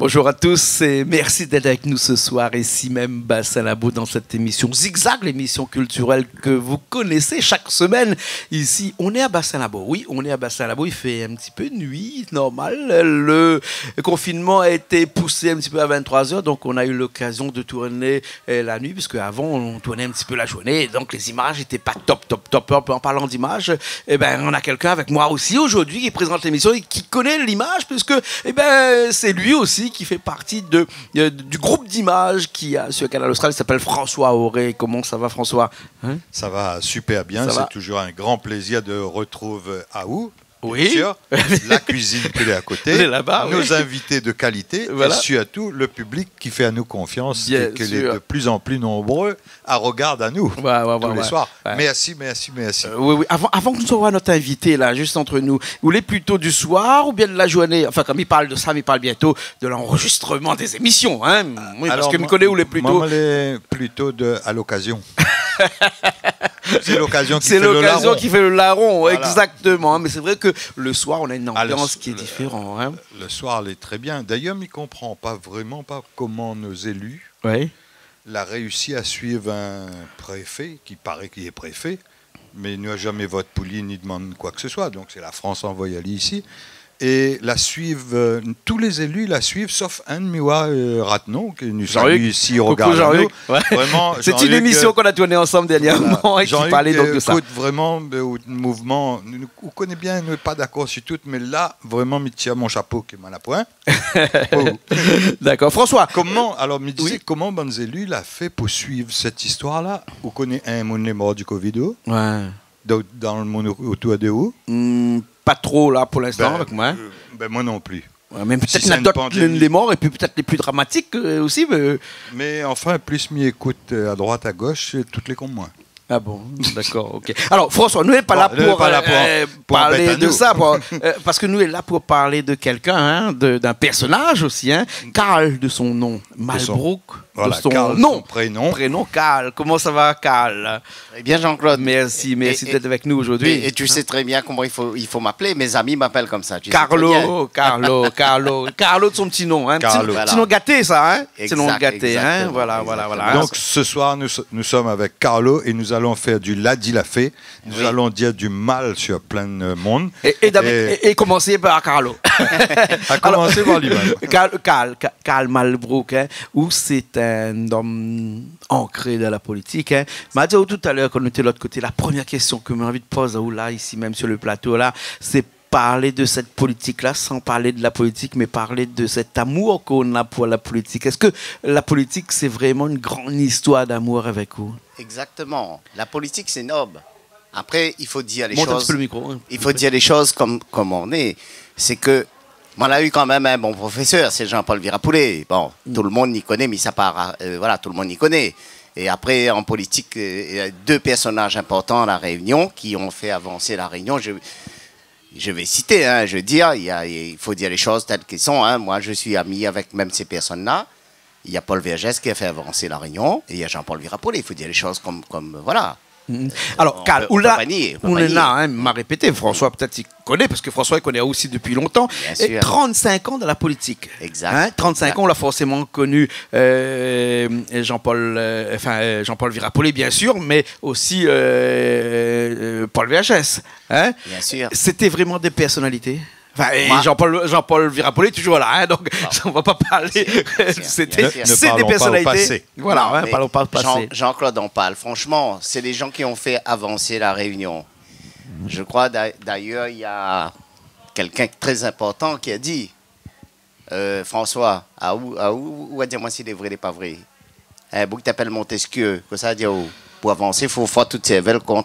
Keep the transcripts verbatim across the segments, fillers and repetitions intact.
Bonjour à tous et merci d'être avec nous ce soir ici même, Bassin Labou, dans cette émission Zigzag, l'émission culturelle que vous connaissez chaque semaine. Ici, on est à Bassin Labou. Oui, on est à Bassin Labou. Il fait un petit peu nuit, normal. Le confinement a été poussé un petit peu à vingt-trois heures, donc on a eu l'occasion de tourner, euh, la nuit, puisque avant, on tournait un petit peu la journée, et donc les images étaient pas top, top, top, top. En parlant d'images, eh ben, on a quelqu'un avec moi aussi aujourd'hui qui présente l'émission et qui connaît l'image, puisque, eh ben, c'est lui aussi qui fait partie de, euh, du groupe d'images qui a sur Kanal Austral, qui s'appelle François Auré. Comment ça va, François ? Hein ? Ça va super bien, c'est toujours un grand plaisir de retrouver Aou, bien sûr, la cuisine qui est à côté, nos invités de qualité et surtout le public qui fait à nous confiance et qui est de plus en plus nombreux à regarder à nous tous les soirs. Voilà. Merci, merci, merci. Euh, oui, oui. Avant, avant ke nou soi voir nout invité la, zis ant nou, ou lé plito du soir oubien de la zourné ? Anfin, kom i parl de sa, mé i parl bientôt de l'enregistrement des émissions, hein. Oui, parske mi koné ou lé plito... Alor, moin, moin lé plito de, à l'occasion. C'est l'occasion qui fait le larron. C'est l'occasion qui fait le larron, exactement, hein. Mé sé vré ke le soir, on a une ambiance qui est différente, hein. Le soir, lé très bien. D'ailleurs, mi konpran pa vréman pa koman nos élus la réussi à suivre un préfet qui paraît qu'il est préfet, mais il n'a jamais voté pour lui ni demandé quoi que ce soit. Donc c'est la France envoyée aller ici. Et la suivre, euh, tous les élus la suivent, sauf un, mi oi, euh, Ratnon, que nous saluons ici, regarde nous. Jean-Hugues. Coucou Jean-Hugues. Ouais. Vraiment, c'est une émission qu'on a tournée ensemble dernièrement et qui parlait donc de ça. Jean-Hugues, euh, écoute vraiment, euh, au mouvement, nous, nous, on connaît bien, on n'est pas d'accord sur tout, mais là, vraiment, mi tir mon chapeau, ke moin la poin. D'accord. François. Koman, alor, mi dizé, koman bann zéli la fé pou suiv sèt istoir-la ? Ou koné in moun lé mor du covid, ou ? Ouais. Dan, dan le moun otour de ou ? Hmm, pa tro la pou linstan avèk moin. Ben, euh, ben, moin non pli. Ouais, mé pétèt néna dot moun lé mor, épi pétèt lé pli dramatik, euh, osi, mé... Mé anfin, plis mi ékout, euh, a droit, a gosh, tout lé konm moin. Ah bon, d'accord, ok. Alors, François, nou lé pa la pou, euh, pou anbèt anou. Parlé de sa, pou, euh, parske nou lé la pou parl de kèlkin, hein, de, d'in pèrsonaz osi, hein, Karl de son non, Malbrook de son prénon. Voilà, Karl, son prénom. Prénom Karl. Koman sa va, Karl ? Très bien, Jean-Claude. Merci, merci d'être avec nous aujourd'hui. Et, et tu sais très bien comment il faut, il faut m'appeler. Mes amis m'appellent comme ça, tu sais très bien. Carlo, Carlo, Carlo. Carlo de son petit nom, hein. Carlo. Petit, petit nom gâté, ça, hein. Exact, exactement. Petit nom gâté, hein. Voilà, voilà, voilà. Donc, ce soir, nous, nous sommes avec Carlo et nous allons faire du la di la fé. Nous allons dire du mal sur plein de monde. Oui. Et, et d'ab-, et, et commencer par Carlo. À commencer par lui-même. Alors, Karl, Karl, Karl Malbrook, hein, ou sé in om ankré dan la politik, hein. Ma di aou talèr, kan nou té lot koté, la promièr késtion ke moin la anvi de poz aou la, isi mèm sur le plato la, sé parl de sèt politik-la, san parl de la politik, mé parl de sèt amour k'ou na pou la politik. Èske la politik, sé vréman in gran istoir d'amour avèk ou ? Exactement. La politik, sé nob. Après, il faut dire les choses, il faut dire les choses comme, comme on est. Sé ke moin la u kan mèm in bon profésèr, sé Jean-Paul Virapoullé. Bon, tout le monde i koné, mé sa pa, euh, voilà, tout le monde i koné. Et après, en politique, euh, il y a deux personnages importants à La Réunion qui ont fait avancer La Réunion. Je, je vais citer, hein, je veux dire, il y a, il faut dire les choses telles qu'elles sont, hein. Moi, je suis ami avec même ces personnes-là. Il y a Paul Vergès qui a fait avancer La Réunion, et il y a Jean-Paul Virapoullé. Il faut dire les choses comme, comme, voilà. Mm. Alors, Karl, ou la, ou la, hein, ma répété, François, pétèt i koné, parske François i koné aou osi dopi lontan. Bien sûr. Et trente-cinq ans dans la politique. Exact. Hein, trente-cinq ans, ou la forséman koni, euh, Jean-Paul, euh, enfin, euh, Jean-Paul Virapoullé, bien sûr, mé osi, euh, euh, Paul Vergès, hein. Bien sûr. C'était vraiment des personnalités. Enfin, et Jean-Paul, Jean-Paul Virapoullé est toujours là, hein, donc on va pas parler. Bien sûr, bien sûr, bien sûr. C'était, c'est des personnalités. Ne, ne parlons pas au passé. Voilà, hein, parlons pas au passé. Non, mais Jean, Jean-Claude, on parle franchement, c'est les gens qui ont fait avancer La Réunion. Je crois d'a-, d'ailleurs, il y a quelqu'un de très important qui a dit, euh, François, aou, aou, ou va dir amoin si lé vré, lé pa vré. In boug i apèl Montesquieu, kosa i di aou, pou avansé, fo frot out sèrvèl kont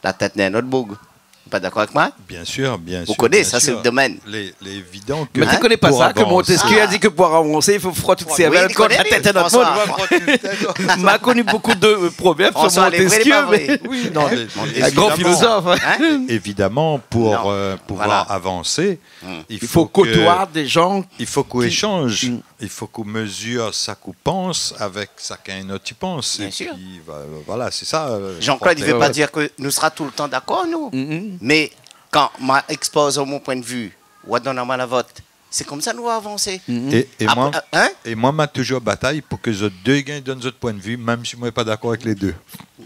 la tèt d'in not boug. Ou pa dakor avèk moin ? Bien sûr, bien sûr, bien sûr. Ou koné, sa sé le domèn. Lé, lé évidan ke... Mé ou koné pa sa, ke Montesquieu la di ke pou avansé, i fo frot out sèrvèl kont la tèt d'in not boug. Oui, li koné, François. Ma koni bonpé de, euh, provèrb sur Montesquieu, mé... François, lé vré, lé pa vré. Oui, non, mé évidaman. In gran filozof, hein. Évidaman, pou, euh, pouvoir avansé, i fo kotoiy dé jan ki... I fo k'ou échanj. I fo k'ou mezir sak ou pans avèk sak in not i pans. Bien sûr. Épi, vo-, voilà, sé sa, euh, Jean-Claude, i vé pa dir ke nou sra toultan dakor, nou. Mé kan ma ékspoz mon poin de vi, ou va donn amoin la vot. Sé konmsa nou va avansé. Mhm. É, é Apré, moin, euh, hein ? É moin, ma toujour batay pou ke zot dé i gingn donn zot poin de vi, mèm si moin lé pa dakor avèk lé dé.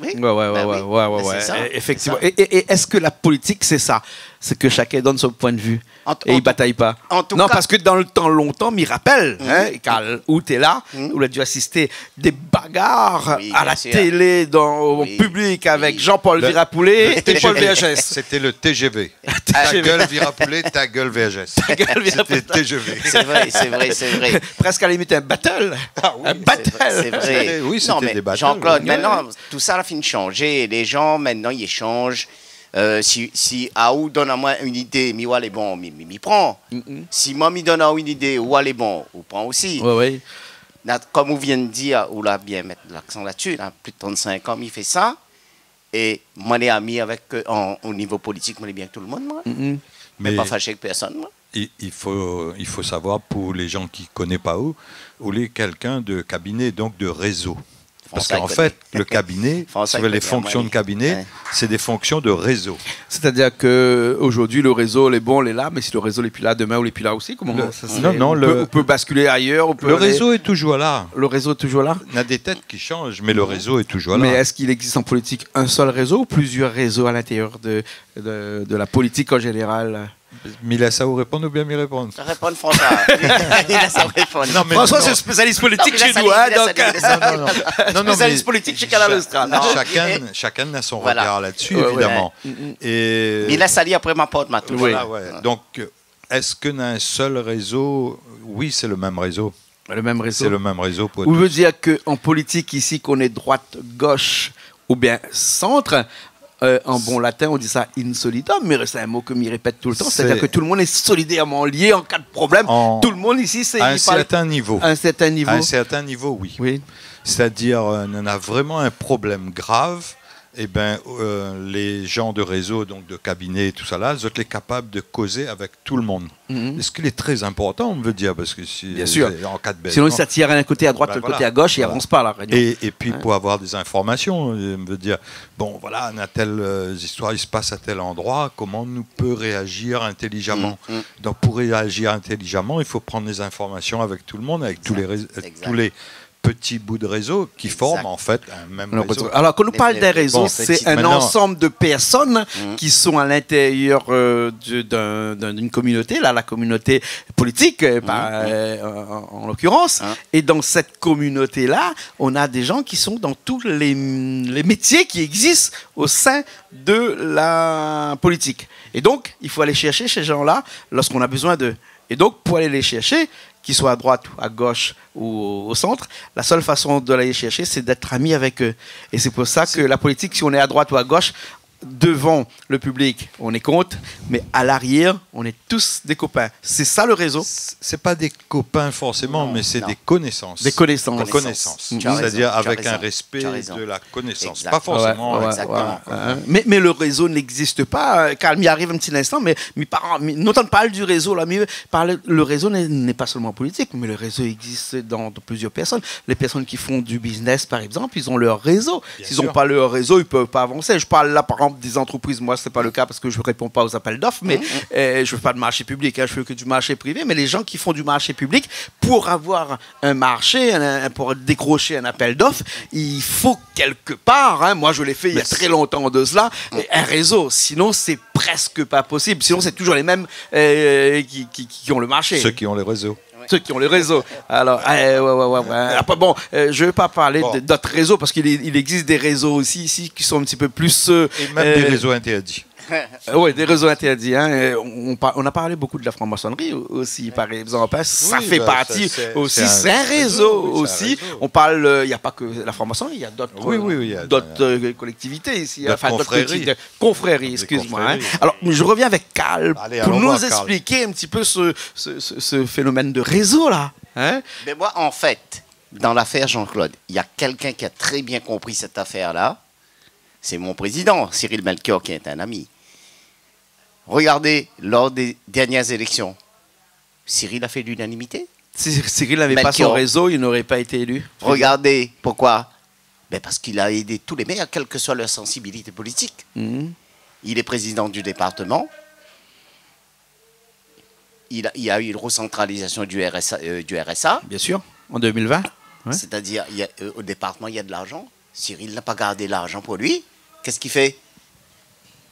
Oui. Ouais, ouais, ouais, ben ouais, oui. Ouais, ouais, ben ouais. Sé sa, é, sé éfèktivman. Sa. É, é, é èske la politik, sé sa ? Sé ke shakinn i donn son poin de vi. An tou, é i batay pa. An tou ka. Non, parske dan le tan lontan, mi rapèl, hein, Karl, ou té la, ou la dû asisté dé bagar a la télé, dan, o piblik, avèk Jean-Paul Virapoulet é Paul Vergès. Oui, bien sûr. Oui, oui. Le, le T G V. Sété le T G V. T G V. Ta gueule, Virapoulet, ta gueule, Vergès. Ta gueule, Virapoulet. Sété T G V. Sé vré, sé vré, sé vré. Prèsk a la limit in battle. Ah oui. In battle. Sé vré, sé vré. Sété, oui, sété dé battles, oui. Non, mé Jean-Claude, mintnan, tousa la fine shanjé. Lé jan, mintnan, i échanj. Euh, si, si aou donn amoin in idé, mi oi lé bon, mi, mi, mi pran. Mm, mm. Si moin mi donn aou in idé, ou oi lé bon, ou pran osi. Oui, oui. Na, konm ou vien de dir, ou la bien mèt laksan la dsi, na plis de trant-sink an mi fé sa, é moin lé ami avèk, euh, an, o nivo politik, moin lé bien avèk tout le moun, moin. Mm, mm. Moin lé pa fashé avèk pèrsone, moin. Mé i, i fo, i fo savoir, pou lé jan ki koné pa ou, ou lé kèlkin de kabiné, donk de rézo. François i koné. Parske an fèt, le kabiné, si ou vé, lé fonksion de kabiné, sé dé fonksion de rézo. François i koné, ouais. Ouais. Sétadir ke zordi, le rézo, lé bon, lé la, mé si le rézo lé pi la, domin, ou lé pi la osi, koman sa sé ? Le, non, non, ou pé, ou pé baskilé ayèr, ou pé alé... Le rézo lé toujour la. Le rézo lé toujour la ? Na dé tèt ki shanj, mé le rézo lé toujour la. Mé èske i égzis an politik in sèl rézo ou plizièr rézo a l'intérieur de, de, de la politik an zénéral ? Mi lès aou réponn oubien mi réponn ? Réponn, François. Mi lès aou réponn. Non, mé François, non. Sé le spésialis politik shé nou, hein, donk. Non, mé li lès ali, li lès ali, li lès ali. Non, non, mé spésialis politik shé Kanal Austral. Shakinn, shakinn na son regard la dsi, évidaman. Ouais, ouais. Mm, mm. É mi lès ali, apré ma port ma toush. Voilà, ouais. Donk, èske na in sèl rézo ? Oui, sé le mèm rézo. Le mèm rézo. Sé le mèm rézo pou tout. Ou vé dir ke an politik isi, k'ou lé droit, gosh oubien sant, euh, an bon latin, ou di sa in solidum, mé sé in mo ke mi répèt tout le tan, sétadir ke tout le moun lé solidèrman lié an ka de problèm. Tout le moun isi, sé, a in sèrtin nivo. A in sèrtin nivo. A in sèrtin nivo, oui. Oui. Sétadir, euh, nou na vréman in problèm grav, é bin, euh, lé jan de rézo, donk de kabiné, tousala, zot lé kapab de kozé avèk tout le moun. Mhm. Sak lé trè inportan, mi vé dir, parske si, an ka de bézwin... Bien sûr. Sinon, sa i tir in koté a droit, lot koté a gosh, é i avans pa la réunion. Voilà, voilà. É, é pi pou avoir dé zinformasion, euh, mi vé dir, bon, voilà, na tèl, euh, zistoir i pas a tèl androi, koman nou pé réazir intélizaman ? Mm, mm. Donk, pou réazir intélizaman, i fo prann lé zinformasion avèk tout le moun, avèk tout lé réz-, avèk tout lé pti bout de rézo ki form an fèt in mèm rézo. Exact. Exact. Mé, mé bon, éfèktivman. Alor, kan nou parl d'in rézo, sé in ansanm de pèrsone ki sont à l'intérieur, euh, de, d'un, d'un, d'une communauté, la, la communauté politique, euh, par, euh, en, en, en l'occurrence. Hein. Et dans cette communauté-là, on a des gens qui sont dans tous les, les métiers qui existent au sein de la politique. Et donc, il faut aller chercher ces gens-là lorsqu'on a besoin d'eux. Et donc, pour aller les chercher, qu'ils soient à droite ou à gauche ou au centre, la seule façon de les chercher, c'est d'être ami avec eux. Et c'est pour ça que la politique, si on est à droite ou à gauche, devant le public, on est contre, mais à l'arrière, on est tous des copains. C'est ça le réseau. C'est, c'est pas des copains forcément, mais c'est des connaissances. Non. Des connaissances. Des connaissances. Mm. Tu as raison, tu as raison, tu as raison. C'est-à-dire avec un respect de la connaissance. Exact. Pas forcément. Ouais, ouais, ouais. Exactement. Hein. Mais, mais le réseau n'existe pas. Karl, mi ariv in ti linstan, mé, mé par, mé, nou antann parl du rézo la, mé parl, le rézo n'est, n'est pas seulement politique, mais le réseau existe dans, dans plusieurs personnes. Les personnes qui font du business, par exemple, ils ont leur réseau. Bien sûr. S'ils ont pas leur réseau, ils peuvent pas avancer. Je parle là, par exemple, des entreprises. Moi, c'est pas le cas parce que je réponds pas aux appels d'offres, mais, euh, je fais pas de marché public, hein, je fais que du marché privé. Mais les gens qui font du marché public, pour avoir un marché, un, un, pour décrocher un appel d'offres, il faut quelque part, hein, moi je l'ai fait il y a très longtemps de cela, un réseau. Sinon, c'est presque pas possible. Sinon, c'est toujours les mêmes, euh, qui, qui, qui ont le marché. Ceux qui ont le réseau. Ceux qui ont le réseau. Alors, euh, ouais, ouais, ouais, ouais. Après, bon, euh, je vais pas parler de, d'autres réseaux, parce qu'il, il existe des réseaux aussi ici qui sont un petit peu plus, euh, euh, Et même des réseaux interdits. Euh, ouais, des réseaux interdits, hein. Euh, on, on par-, on a parlé beaucoup de la franc-maçonnerie au-, aussi, par exemple, hein. Oui, bah, ça, c'est, c'est un réseau, oui, c'est un réseau. Ça fait partie aussi, c'est un réseau. On parle, euh, il y a pas que la franc-maçonnerie, il y a d'autres, euh, d'autres, euh, collectivités ici, hein, enfin, d'autres petites, euh, confréries, excuse-moi, hein. Oui, oui, il y a, il y a d'autres confréries. D'autres confréries, excuse-moi. Des confréries. Alors, je reviens avec Karl pour nous expliquer un petit peu ce, ce, ce, ce phénomène de réseau-là, hein. Allez, alors, on va voir, Karl. Mais moi, en fait, dans l'affaire Jean-Claude, il y a quelqu'un qui a très bien compris cette affaire-là. C'est mon président, Cyril Melchior, qui est un ami. Regardez, lors des dernières élections, Cyril a fait l'unanimité. Si Cyril n'avait pas son réseau, il n'aurait pas été élu. Melchior. Regardez, pourquoi ? Ben, parce qu'il a aidé tous les maires, quelle que soit leur sensibilité politique. Mhm. Il est président du département. Il a, il y a eu une recentralisation du R S A, euh, du R S A. Bien sûr, en deux mille vingt. Ouais. C'est-à-dire, il y a, euh, au département, il y a de l'argent. Cyril n'a pas gardé l'argent pour lui. Qu'est-ce qu'il fait ?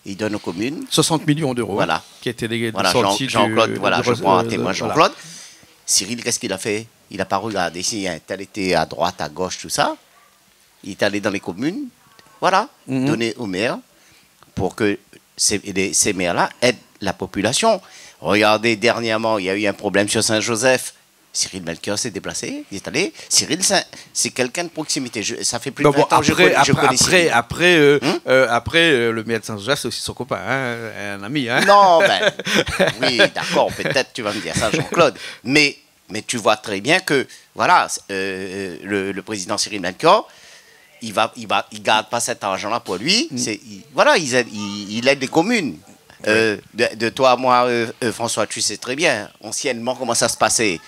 Il donne aux communes. Soixante millions d'euros, voilà, qui étaient des, des... Voilà, Jean-, sorties du, Jean-Claude, du voilà, je re-, prends un euh, témoin, voilà. Jean-Claude. Cyril, qu'est-ce qu'il a fait ? Il a pas regardé si un tel était à droite, à gauche, tout ça. Il est allé dans les communes, voilà, donner aux maires pour que ces, les, ces maires-là aident la population. Regardez, dernièrement, il y a eu un problème sur Saint-Joseph. Cyril Melchior s'est déplacé, il est allé. Cyril, c'est un, c'est quelqu'un de proximité. Je, ça fait plus de vingt ans que je connais, je connais Cyril. Bon, après, après, euh, après, euh, le maire de Saint-Joseph, c'est aussi son copain, hein, un ami, hein. Non, ben, oui, d'accord, peut-être tu vas me dire ça, Jean-Claude. Mais Mais tu vois très bien que, voilà, euh, le, le président Cyril Melchior, il va, il va, il garde pas cet argent-là pour lui. C'est, il, voilà, il aide, il, il aide les communes. Euh, de, de toi à moi, euh, euh, François, tu sais très bien, anciennement, comment ça se passait.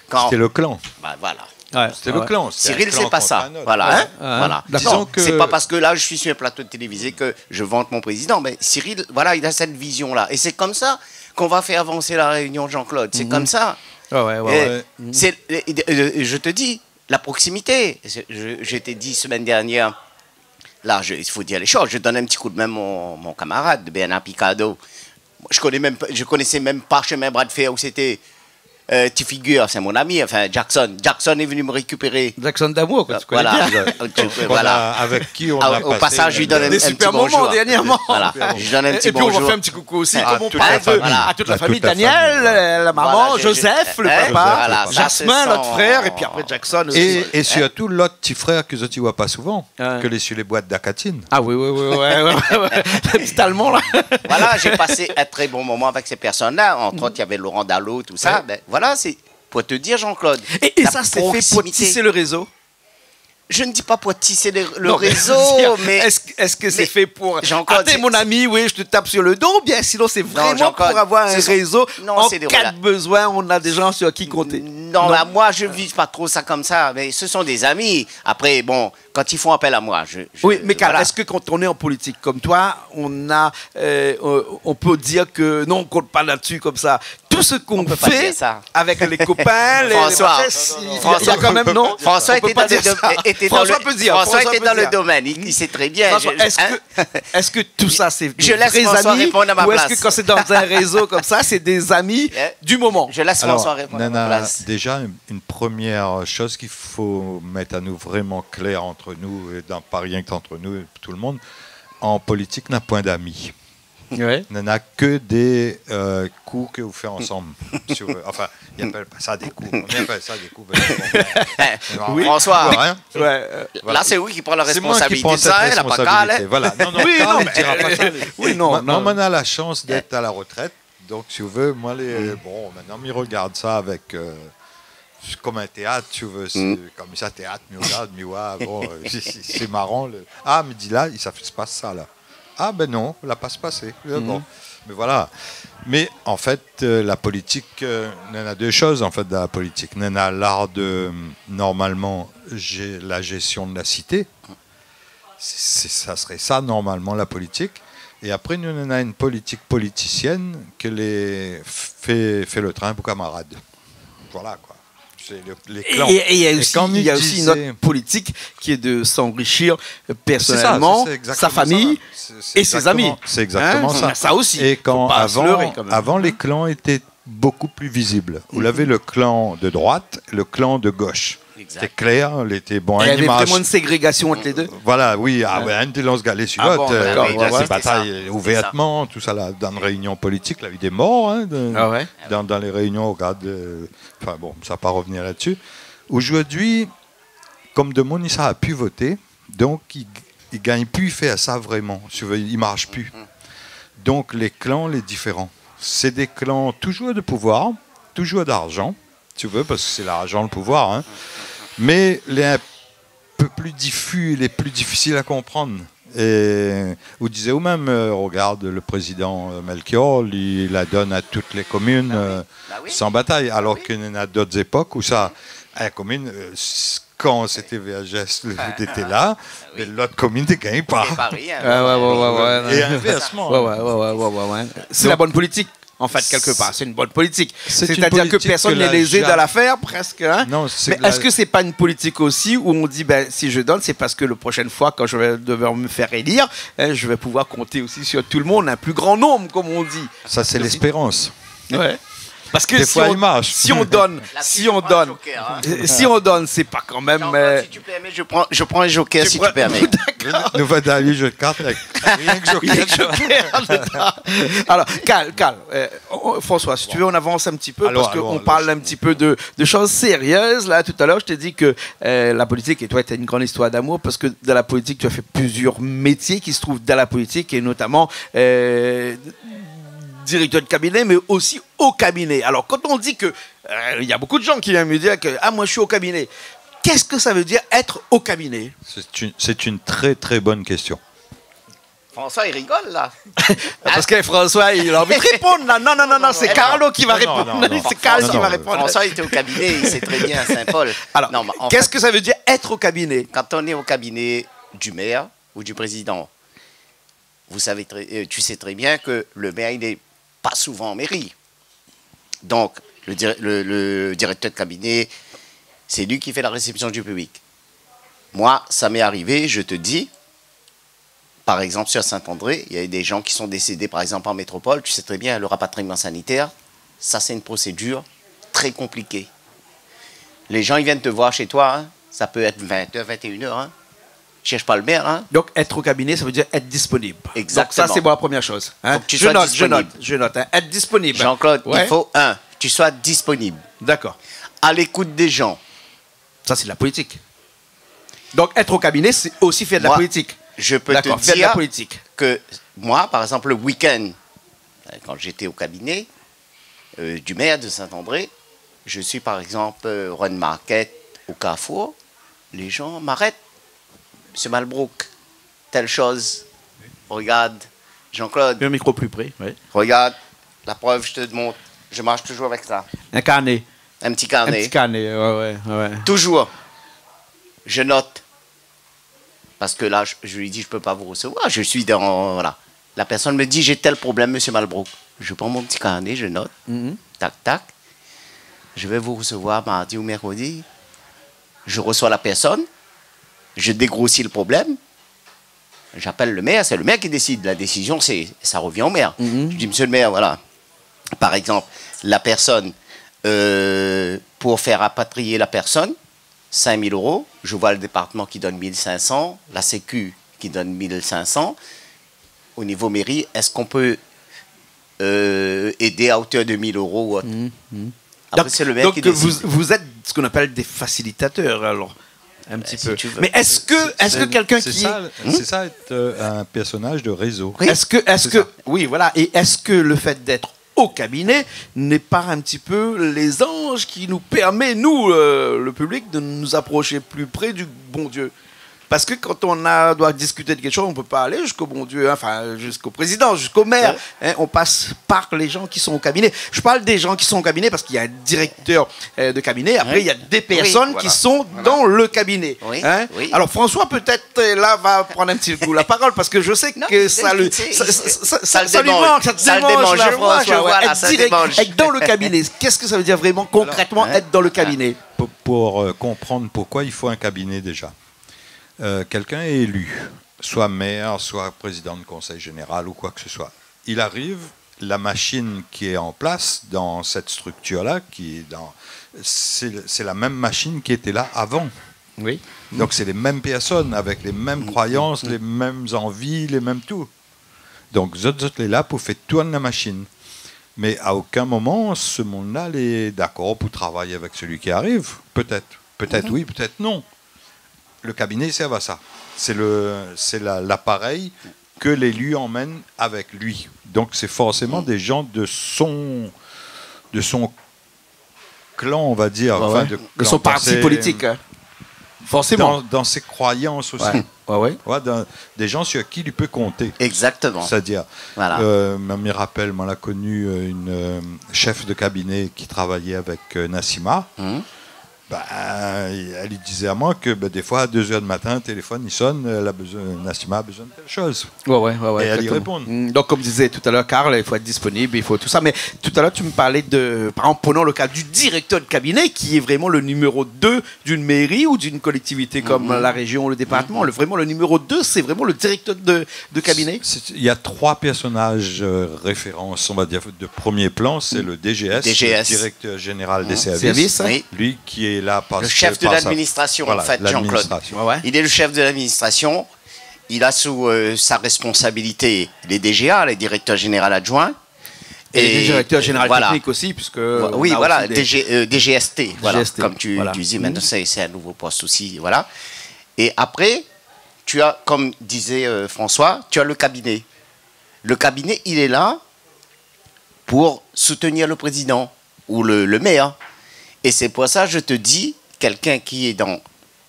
Quand... C'était le clan. Bah, voilà. Ouais. C'était le clan, c'était un clan contre un autre. Cyril, c'est pas ça. Voilà, hein. Voilà. D'accord. Disons que... C'est pas parce que là, je suis sur un plateau de télévisé que je vante mon président, mais Cyril, voilà, il a cette vision-là. Et c'est comme ça qu'on va faire avancer La Réunion, Jean-Claude. C'est comme ça. Ouais, ouais, ouais. Et c'est, et, et, et je te dis, la proximité. C'est, je, je t'ai dit semaine dernière, là, je, il faut dire les choses, je donne un petit coup de main à mon, mon camarade, Bernard Picardot. Je connais même pas, je connaissais même pas Chemin Bras de Fer où c'était. Euh, Ti Figure, c'est mon ami, enfin, Jackson. Jackson est venu me récupérer. Jackson Damour, que tu connais bien. Euh, voilà. Avec qui on a passé des super moments dernièrement. Au passage, je lui donne un, un petit bonjour. Voilà. Je lui donne un petit bonjour. Et puis on va faire un petit coucou aussi, comme on parle de, à toute la famille, Daniel, euh, la maman, Joseph, le papa, Jasmin, notre frère, et puis après Jackson aussi. Et surtout l'autre petit frère ke zot i voi pa souvan, ke lé sur les boîtes d'Acatine. Ah oui, oui, oui, ouais, ouais, ouais. Le petit Allemand, là. Voilà, j'ai passé un très bon moment avec ces personnes-là. Entre autres, il y avait Laurent Dallot, tout ça. Ben, voilà, c'est pour te dire, Jean-Claude, la proximité. Et, et ça, c'est fait pour tisser le réseau ? Je ne dis pas pour tisser le, le réseau, mais... Non, mais je veux dire, est-ce que, est-ce que c'est fait pour, Jean-Claude, ah, t'es mon ami, oui, je te tape sur le dos, ou bien sinon c'est vraiment pour avoir un réseau en cas de besoin, on a des gens sur qui compter ? Non, mais moi, je vis pas trop ça comme ça, mais ce sont des amis. Après, bon, quand ils font appel à moi, je, je, voilà. Oui, mais Karl, est-ce que quand on est en politique comme toi, on a, euh, on, on peut dire que non, on compte pas là-dessus comme ça ? Tout ce qu'on fait avec les copains, les, les... On peut pas dire ça. François, il y a, il y a quand même, non ? François était dans le dom-, était dans le, François peut dire, François était dans le domaine, il, il sait très bien. François, est-ce que, est-ce que tout ça, c'est des vrais amis, ou est-ce que quand c'est dans un réseau comme ça, c'est des amis du moment ? Je laisse François répondre à ma place. Alors, Nana, déjà, une, une première chose qu'il faut mettre à nous vraiment clair entre nous, et dans, pas rien qu'entre nous, tout le monde, en politique, n'a point d'amis. Ouais. Nana ke dé, euh, kou ke ou fé ansanm. Sur, euh, enfin, i apèl pa sa dé kou. I apèl sa dé kou, mé bon, euh, François, ouais, euh, voilà. Là, c'est vous qui prenez la responsabilité de ça, hein, la pa Karl, hein. Sé moin ki pran sèt responsabilité. Voilà. Non, non, Karl i dira pa sa, mé oui, non, moin, moin, moin, na la chance d'être à la retraite. Donc, si ou vé, moin lé, bon, mintnan, mi regard sa avèk, euh, sé konm in téat, si ou vé, sé konm sa, téat, mi regard, mi voi, bon, euh, sé, sé, sé maran, le, ah, mi di la, sa i pas sa la. Ah, ben non, la pa pasé. Euh, bon. Mé voilà. Mé an fèt, euh, la politik, euh, nana dé shoz, an fèt, dan la politik. Nana l'art de, euh, normalman, gé-, la gestion de la cité. Sé, sé, sa sré sa, normalman, la politik. É apré, nou, nou néna in politik politisièn ke lé fé, fé le trin pou kamarad. Voilà, koi. Sé le, lé klan. É, é, é il y a aussi, il y a aussi une autre politique qui est de s'enrichir personnellement, sa famille et ses amis. Sé sa, sé, sé exactement sa. Hein ? Sé exactement sa. Sa aussi. Faut pas se leurrer quand même. É kan, avan, avan, lé klan lété bokou pli vizib. Ou lavé le klan de droit, le klan de gosh. Exact. Lété klèr, lété, bon, in imaz. Il y avait vraiment une ségrégation entre les deux ? Voilà, oui, ah ouais, inn té lans galé su lot, euh, sé batay ouvèrtman, tout sa la, dan réunion politik, la u dé mor, hein, de, dan, dan lé réunion, regard, euh, enfin bon, sa pa revenir la-dsi. Zordi, konm demoun i sa pu voté, donk i, i gingn pu fé sa vréman, si ou vé, i marsh pu. Donk lé klan lé diféran. Sé dé klan toujour de pouvoir, toujour d'arjan, si ou vé, parske sé larjan le pouvoir, hein. Mé lé in pé pli difu, lé pli difisil a konprann. É ou dizé ou mèm, euh, regard le prézidan, euh, Melchior, li la donn a tout lé komine, euh, san batay. Alor ke néna d'ot zépok ousa, in komine, euh, s-, kan sété Vergès, le, lété la, mé lot komine té gingn pa. Té pa rien. Ouais, ouais, ouais, ouais, ouais. É invèrsman. Ouais, ouais, ouais. Sé la bone politik. En fait, quelque part, c'est une bonne politique. C'est-à-dire que personne n'est lésé dans l'affaire, presque, hein. Mais est-ce que c'est pas une politique aussi où on dit, ben, si je donne, c'est parce que la prochaine fois, quand je vais devoir me faire élire, hein, je vais pouvoir compter aussi sur tout le monde, un plus grand nombre, comme on dit. Ça, c'est l'espérance. Ouais. Parce que si on donne, si on donne, euh, si on donne, c'est pas quand même, euh, si tu permets, je prends, je prends un joker, si tu permets. D'accord. Nou va dan le jeu de cartes avec rien que joker. Alors, Carl, Carl, euh, on- François, si tu veux, on avance un petit peu parce qu'on parle un petit peu de, de choses sérieuses. Là, tout à l'heure, je t'ai dit que, euh, la politique et toi, t'as une grande histoire d'amour parce que dans la politique, tu as fait plusieurs métiers qui se trouvent dans la politique et notamment, euh, directeur de cabinet, mais aussi au cabinet. Alors, quand on dit que, euh, il y a beaucoup de gens qui viennent me dire que, ah, moi, je suis au cabinet. Qu'est-ce que ça veut dire être au cabinet ? C'est une, c'est une très, très bonne question. François, il rigole, là. Parce que François, il a envie de répondre, là. Non, non, non, non, c'est Carlo qui va répondre. Non, non, non. C'est Carlo qui va répondre. François, il était au cabinet, il sait très bien, à Saint-Paul. Alors, qu'est-ce que ça veut dire être au cabinet ? Quand on est au cabinet du maire ou du président, vous savez très, euh, tu sais très bien que le maire, il n'est pas souvent en mairie. Donc, le dir-, le, le directeur de cabinet, c'est lui qui fait la réception du public. Moi, ça m'est arrivé, je te dis, par exemple, sur Saint-André, il y a eu des gens qui sont décédés, par exemple, en métropole. Tu sais très bien, le rapatriement sanitaire, ça, c'est une procédure très compliquée. Les gens, ils viennent te voir chez toi, hein. Ça peut être vingt heures, vingt et une heures, hein. Cherche pas le maire, hein. Donc, être au cabinet, ça veut dire être disponible. Exactement. Donc, ça, c'est pour la première chose, hein. Faut que tu sois disponible. Je note, je note, je note, hein. Être disponible. Jean-Claude, il faut, un, que tu sois disponible. D'accord. À l'écoute des gens. Ça, c'est de la politique. Donc, être au cabinet, c'est aussi faire de la politique. Moi, je peux te dire que moi, par exemple, le week-end, euh, quand j'étais au cabinet, euh, du maire de Saint-André, je suis, par exemple, euh, Run Market, au Carrefour, les gens m'arrêtent. Monsieur Malbrouck, telle chose. Regarde, Jean-Claude. Un micro plus près, oui. Regarde, la preuve, je te montre. Je marche toujours avec ça. Un carnet. Un petit carnet. Un petit carnet, ouais, ouais, ouais. Toujours. Je note. Parce que là, je, je lui dis, je peux pas vous recevoir. Je suis dans, voilà. La personne me dit, j'ai tel problème, monsieur Malbrouck. Je prends mon petit carnet, je note. Mhm. Tac, tac. Je vais vous recevoir mardi ou mercredi. Je reçois la personne. Je dégrossis le problème. J'appelle le maire, c'est le maire qui décide. La décision, c'est, ça revient au maire. Mhm. Je dis, monsieur le maire, voilà, par exemple, la personne, euh, pour faire rapatrier la personne, cinq mille euros, je vois le département qui donne mille cinq cents, la sécu qui donne mille cinq cents. Au niveau mairie, est-ce qu'on peut, euh, aider à hauteur de mille euros ou autre ? Mhm, mhm. Après, c'est le maire qui décide. Donc, donc, vous, vous êtes ce qu'on appelle des facilitateurs, alors, un petit peu. Ben, si tu veux. Mais est-ce que, est-ce que quelqu'un qui... C'est ça, c'est ça, être, euh, un personnage de réseau. Oui. Est-ce que, est-ce que, oui, voilà. Et est-ce que le fait d'être au cabinet n'est pas un petit peu les anges qui nous permet, nous, euh, le public, de nous approcher plus près du bon Dieu ? Parce que quand on a, doit discuter de quelque chose, on peut pas aller jusqu'au bon Dieu, hein, enfin, jusqu'au président, jusqu'au maire, hein, on passe par les gens qui sont au cabinet. Je parle des gens qui sont au cabinet parce qu'il y a un directeur, euh, de cabinet, après, il y a des personnes qui sont dans le cabinet, hein. Oui, oui. Alors, François, peut-être, euh, là, va prendre un petit coup la parole, parce que je sais que ça le, ça, ça, ça, ça, ça lui manque, ça te démange, là, François, ouais, être direct, être dans le cabinet. Qu'est-ce que ça veut dire vraiment, concrètement, être dans le cabinet ? Pour, pour, euh, comprendre pourquoi il faut un cabinet déjà. Euh, quelqu'un est élu, soit maire, soit président de conseil général ou quoi que ce soit. Il arrive, la machine qui est en place dans cette structure-là, qui est dans, c'est, c'est la même machine qui était là avant. Oui. Donc, c'est les mêmes personnes avec les mêmes croyances, les mêmes envies, les mêmes tout. Donc, zot, zot lé la pou fé tourn la machine. Mais à aucun moment, ce monde-là est d'accord pour travailler avec celui qui arrive. Peut-être. Peut-être oui, peut-être non. Le cabinet, il sert à ça. C'est le, c'est la, l'appareil que l'élu emmène avec lui. Donc, c'est forcément des gens de son, de son clan, on va dire, enfin, de son parti politique, hein. Forcément. Dans, dans ses croyances aussi. Ouais, ouais. Ouais, dans, des gens sur qui il peut compter. Exactement. C'est-à-dire, euh, mi rapèl, moin la koni, euh, une, euh, chef de cabinet qui travaillait avec, euh, Nassima. Mhm. Bin, èl i dizé amoin ke, bin, défoi, a deux heures du matin, téléfone i sone, èl la bezoin, Nassima la bezoin de telle chose. Ouais, ouais, ouais, ouais, exactement. Et elle y répond. Mm, donc, comme disait tout à l'heure Karl, il faut être disponible, il faut tout ça. Mais tout à l'heure, tu me parlais de, par exemple, prenons le cas du directeur de cabinet, qui est vraiment le numéro deux d'une mairie ou d'une collectivité comme la région ou le département. Le, vraiment, le numéro deux, c'est vraiment le directeur de, de cabinet. C'est, c'est, il y a trois personnages, euh, références, on va dire, de premier plan. C'est le D G S, le directeur général des services, lui qui est là parce que, par sa, voilà, l'administration. Le chef de l'administration, en fait, Jean-Claude. Ouais, ouais. Il est le chef de l'administration. Il a sous, euh, sa responsabilité les D G A, les directeurs généraux adjoints. Et le directeur général technique aussi, puisque on a aussi des D G, euh, D G S T, voilà, comme tu, tu dis, maintenant, c'est, c'est un nouveau poste aussi, voilà. Et après, tu as, comme disait, euh, François, tu as le cabinet. Le cabinet, il est là pour soutenir le président ou le, le maire. Et c'est pour ça, je te dis, quelqu'un qui est dans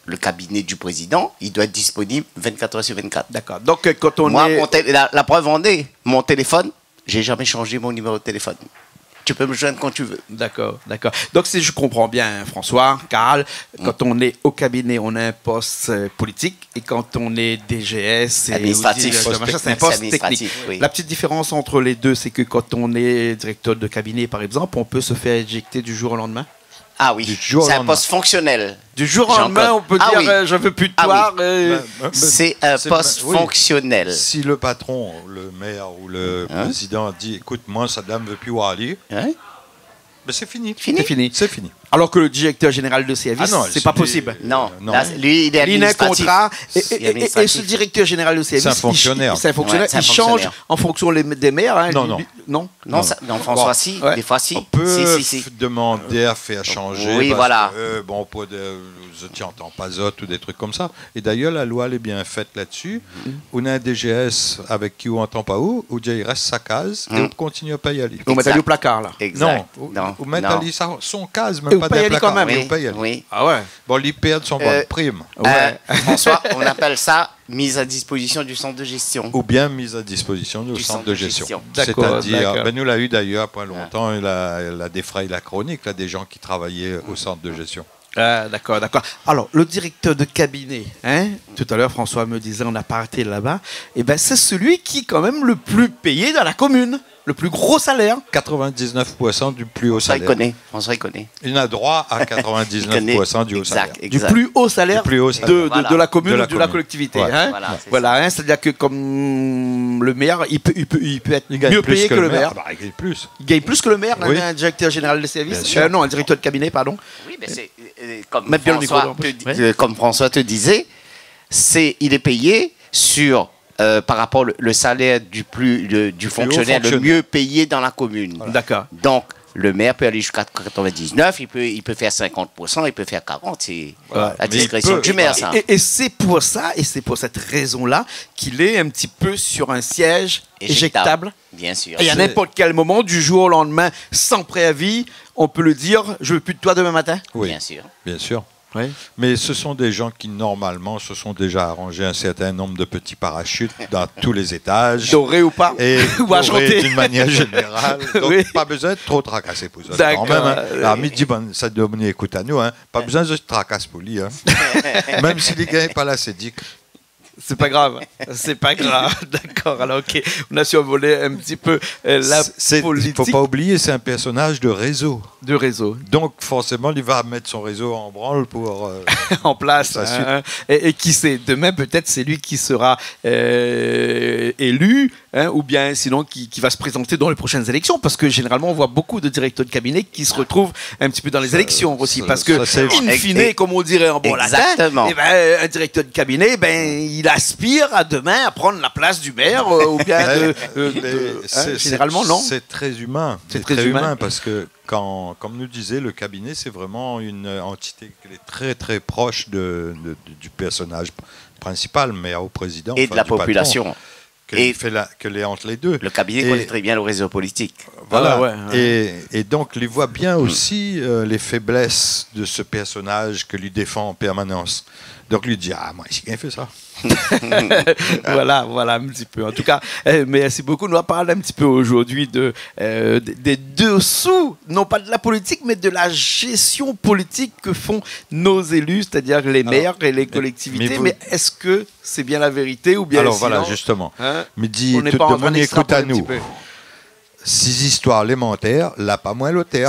le cabinet du président, il doit être disponible vingt-quatre heures sur vingt-quatre. D'accord. Donc, euh, quand on est... Moi, mon tél-, la, la preuve en est, mon téléphone, j'ai jamais changé mon numéro de téléphone. Tu peux me joindre quand tu veux. D'accord, d'accord. Donc, si je comprends bien, François, Karl, quand on est au cabinet, on a un poste, euh, politique, et quand on est D G S et, ou directeur, machin, c'est un poste technique. Administratif, oui. La petite différence entre les deux, c'est que quand on est directeur de cabinet, par exemple, on peut se faire éjecter du jour au lendemain. Ah oui, c'est un poste fonctionnel. Du jour au lendemain, on peut dire, euh, je veux plus de toi, euh. C'est un poste fonctionnel. Si le patron, le maire ou le président dit, écoute, moi, sa dam veut plus voir ali, ben, c'est fini. Fini. C'est fini. C'est fini. Alors que le directeur général de service, c'est pas possible. Ah non, lui, il est administratif. Il a un contrat. Et, et, et, et ce directeur général de service, c'est un fonctionnaire. C'est un fonctionnaire. Il change en fonction des maires, hein. Non, non. Non, ça, non, François, si, des fois, si. On peut demander à faire changer parce que, euh, bon, pour des, je t'entends pas zot ou des trucs comme ça. Et d'ailleurs, la loi, elle est bien faite là-dessus. Ou néna un D G S avec qui ou antann pa ou, ou di ali i rès sa kaz é ou kontinié pèy ali. Ou mèt ali o plakar, la. Exact. Non, ou, ou mèt ali sa, son kaz, mèm pa dan plakar, mé ou pèy ali. Oui. Ah ouais. Bon, li pèrd son bann prim. Euh, François, on appelle ça mise à disposition du centre de gestion. Ou bien mise à disposition du centre de gestion. D'accord, d'accord. C'est-à-dire, ben, nou la u d'ailleurs, pa lontan, la, la défray la kronik, la, des gens qui travaillaient au centre de gestion. Ah, d'accord, d'accord. Alors, le directeur de cabinet, hein, tout à l'heure, François me disait en aparté là-bas, eh ben, c'est celui qui est quand même le plus payé dans la commune, le plus gros salaire. Quatre-vingt-dix-neuf pour cent du plus haut salaire. François, il connaît. François, il connaît. Il a droit à quatre-vingt-dix-neuf pour cent du haut salaire. Exact, exact. Du plus haut salaire de, de, de la commune ou de la collectivité, hein. Voilà, c'est ça. Voilà, hein, c'est-à-dire que comme le maire, il peut, il peut, il peut être mieux payé que le maire. Ah bah, il gagne plus. Il gagne plus que le maire, un directeur général de service. Bien sûr. Euh, non, un directeur de cabinet, pardon. Oui, mais c'est, euh, comme François te di-, euh, comme François te disait, c'est, il est payé sur, euh, par rapport le, le salaire du plus, le, du fonctionnaire le mieux payé dans la commune. Voilà. D'accord. Donc, le maire peut aller jusqu'à quatre-vingt-dix-neuf, il peut, il peut faire cinquante pour cent, il peut faire quarante, c'est à la discrétion du maire, ça. Et, et c'est pour ça, et c'est pour cette raison-là qu'il est un petit peu sur un siège éjectable. Bien sûr. Et à n'importe quel moment, du jour au lendemain, sans préavis, on peut lui dire, je veux plus de toi demain matin. Oui. Bien sûr. Bien sûr. Oui. Mais ce sont des gens qui, normalement, se sont déjà arrangés un certain nombre de petits parachutes dans tous les étages. Dorés ou pas. Ou argentés. Et dorés d'une manière générale. Oui. Donc, pas besoin d'être trop tracassé pour ça, quand même, hein. D'accord. Alors, mi di, bon, sa dominé ékout anou, hein. Pas besoin de se tracasser pour lui, hein. Même si les gars n'est pas là, c'est dit que C'est pas grave. C'est pas grave. D'accord. Alors, ok. On a survolé un petit peu, euh, la politique. C'est, c'est, il faut pas oublier, c'est un personnage de réseau. De réseau. Donc, forcément, il va mettre son réseau en branle pour, euh, en place, hein. Et, et qui sait, demain, peut-être, c'est lui qui sera, euh, élu, hein, ou bien sinon qui, qui va se présenter dans les prochaines élections, parce que généralement, on voit beaucoup de directeurs de cabinet qui se retrouvent un petit peu dans les élections aussi, parce que, in fine, comme on dirait en bon latin, eh ben, un directeur de cabinet, ben, il aspire à demain à prendre la place du maire, euh, ou bien de, euh, de, hein, généralement, non ? C'est très humain. C'est très humain parce que quand, comme nous disait, le cabinet, c'est vraiment une entité qui est très, très proche de, de, du personnage principal, maire ou président, enfin, du patron. Et de la population. Ke li fé la, ke lé ant lé dé. Le cabinet connaît très bien le réseau politique. Voilà. Ah ouais, ouais. Et, et donc, li voi bien osi, euh, les faiblesses de ce personnage que li défend en permanence. Donk li di, ah, moin, isi, li fé sa. Voilà, voilà un petit peu. En tout cas, eh, merci beaucoup. Nou va parl un petit peu aujourd'hui de, euh, des, des dessous, non pas de la politique, mais de la gestion politique que font nos élus, c'est-à-dire les maires et les collectivités. Alors, mais, mais vous... Mais est-ce que c'est bien la vérité ou bien... Alors, sinon, voilà, justement. Hein, mi di, on n'est pas en train d'extrapoler un petit peu. Tout le monde écoute à nous. Si zistoir lé mantèr, la pa moin lotèr.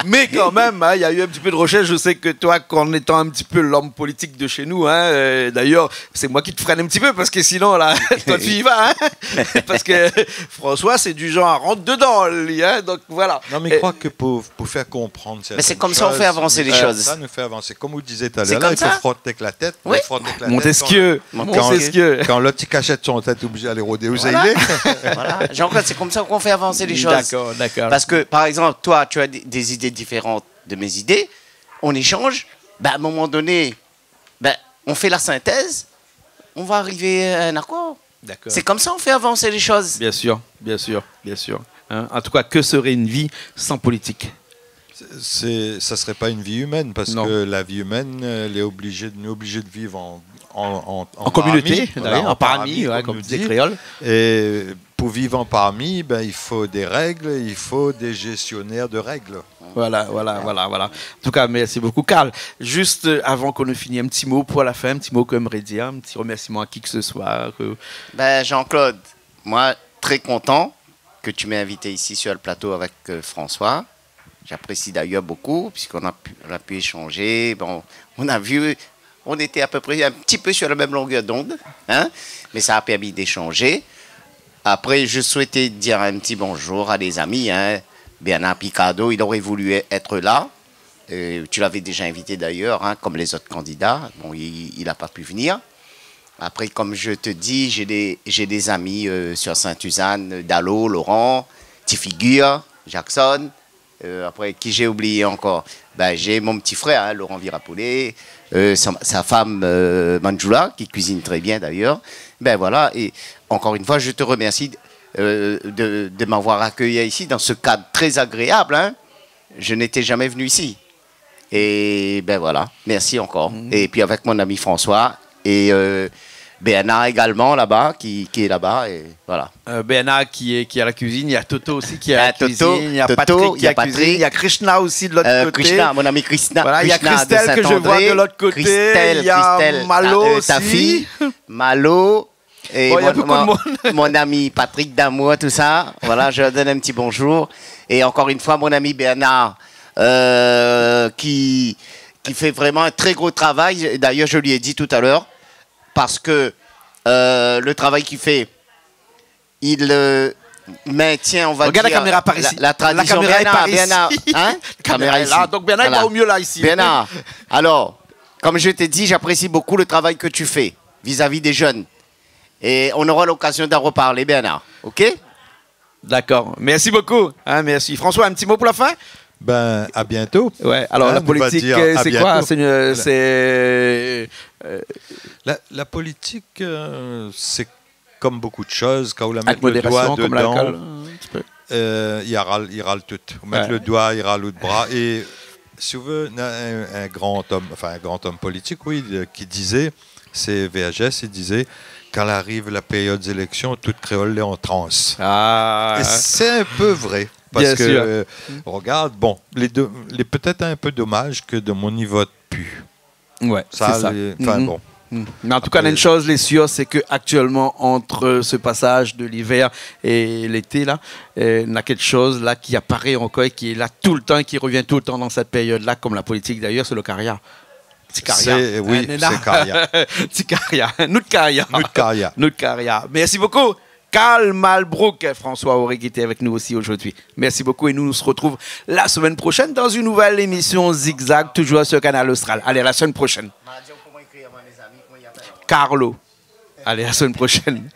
Mais quand même, hein, il y a eu un petit peu de recherche. Je sais que toi, qu'en étant un petit peu l'homme politique de chez nous, hein, euh, d'ailleurs, c'est moi qui te freine un petit peu parce que sinon, là, toi, tu y vas, hein. Parce que François, c'est du genre à rentrer dedans, lui, hein, donc voilà. Non, mais je crois que pour, pour faire comprendre certaines choses, mais c'est comme ça on fait avancer les choses. Ça nous fait avancer. Comme vous disiez tout à l'heure, là, il faut frotter avec la tête. Oui. Montesquieu. Kan, kan lot i kashèt son tèt, oblizé alé rodé ousa i lé. Voilà. Jean-Claude, c'est comme ça qu'on fait avancer les choses. D'accord, d'accord. Parce que, par exemple, toi, tu as des, des idées différentes de mes idées. On échange. Ben, à un moment donné, ben, on fait la synthèse. On va arriver à un accord. D'accord. C'est comme ça on fait avancer les choses. Bien sûr, bien sûr, bien sûr. Hein, en tout cas, que serait une vie sans politique ? Sé, sé, sa sré pa in vi imèn, parske la vi imèn, euh, lé oblizé, nou lé oblizé de viv an, an, an, an communauté, parmi, voilà, d'ailleurs, an parmi, ouais, comme disent les Créoles. É pou viv an parmi, ben, il faut des règles, il faut des gestionnaires de règles. Voilà, voilà, voilà, voilà. En tout cas, merci beaucoup. Karl, juste, euh, avant qu'on ait fini, un petit mot pour la fin, un petit mot que tu aimerais dire, un petit remerciement à qui que ce soit, que... Ben, Jean-Claude, moi, très content que tu m'aies invité ici sur le plateau avec, euh, François. J'apprécie d'ailleurs beaucoup, puisqu'on a pu, on a pu échanger. Bon, on a vu, on était à peu près un petit peu sur la même longueur d'onde, hein, mais ça a permis d'échanger. Après, je souhaitais dire un petit bonjour à des amis, hein. Bernard Picardo, il aurait voulu être là. Euh, tu l'avais déjà invité d'ailleurs, hein, comme les autres candidats. Bon, il, il a pas pu venir. Après, comme je te dis, j'ai des, j'ai des amis, euh, sur Sainte-Suzanne, Dalo, Laurent, Ti Figure, Jackson. Euh, après, qui j'ai oublié encore ? Ben, j'ai mon petit frère, hein, Laurent Virapollet, euh, sa, sa femme, euh, Manjula, qui cuisine très bien d'ailleurs. Ben voilà, et encore une fois, je te remercie, euh, de, de m'avoir accueilli ici dans ce cadre très agréable, hein. Je n'étais jamais venu ici. Et ben voilà, merci encore. Mhm. Et puis avec mon ami François et, euh, Bernard également là-bas, qui, qui est là-bas, et voilà. Euh, Bernard qui est, qui est à la cuisine, il y a Toto aussi qui est à la cuisine, il y a Patrick qui est à la cuisine, il y a Krishna aussi de l'autre côté. Krishna, mon ami Krishna, voilà, il y a Krishna de Saint-André. Christelle que je vois de l'autre côté, il y a Malo aussi. Malo, Et mon, mon, mon ami Patrick Damour, tout ça. Voilà, je leur donne un petit bonjour. Et encore une fois, mon ami Bernard, euh, qui, qui fait vraiment un très gros travail. D'ailleurs, je lui ai dit tout à l'heure, parce que, euh, le travail qu'il fait, il, euh, maintient, on va dire, la, la tradition. Regarde la caméra par ici. La caméra est par ici. Bernard, Bernard, hein ? La caméra est là. Donc Bernard, il voit au mieux là, ici. Voilà. Bernard, alors, comme je t'ai dit, j'apprécie beaucoup le travail que tu fais vis-à-vis des jeunes. Et on aura l'occasion d'en reparler, Bernard. OK ? D'accord. Merci beaucoup. Hein, merci. François, un petit mot pour la fin ? Ben, à bientôt. Ouais, alors, la politique, euh, c'est quoi ? Hein, on va dire à bientôt. C'est une, euh, c'est, euh, la, la politique, euh, c'est comme beaucoup de choses, kan ou la mèt le doi dedan, euh, i ral, i ral tout. Avec modération, comme l'alcool, hein, un petit peu. Ou mèt le doi, i ral out bra. Et si ou vé, na in, in gran om, enfin, in gran om politik, oui, euh, ki dizé, sé Vergès, li dizé, kan i ariv la périod d'éléksion, tout kréol lé an trans. Ah. É sé in pé vré. Bien sûr. Parske, euh, regard, bon, lé dé, lé pétèt in pé domaz ke domoun i vot pi. Ouais, c'est ça. Sa, lé, enfin, bon. Mais en tout cas, il y a une chose, lé sûr, c'est que actuellement, entre ce passage de l'hiver et l'été, là, euh, il y a quelque chose là qui apparaît encore et qui est là tout le temps et qui revient tout le temps dans cette période-là, comme la politique d'ailleurs, c'est le karia. Ti karia. Sé, oui, sé karia. Ti karia. Nout karia. Nout karia. Nout karia. Merci beaucoup. Karl Malbrouck, François Auré qui était avec nous aussi aujourd'hui. Merci beaucoup et nous, nous se retrouvons la semaine prochaine dans une nouvelle émission Zigzag, toujours sur Kanal Austral. Allez, à la semaine prochaine. Carlo. Allez, à la semaine prochaine.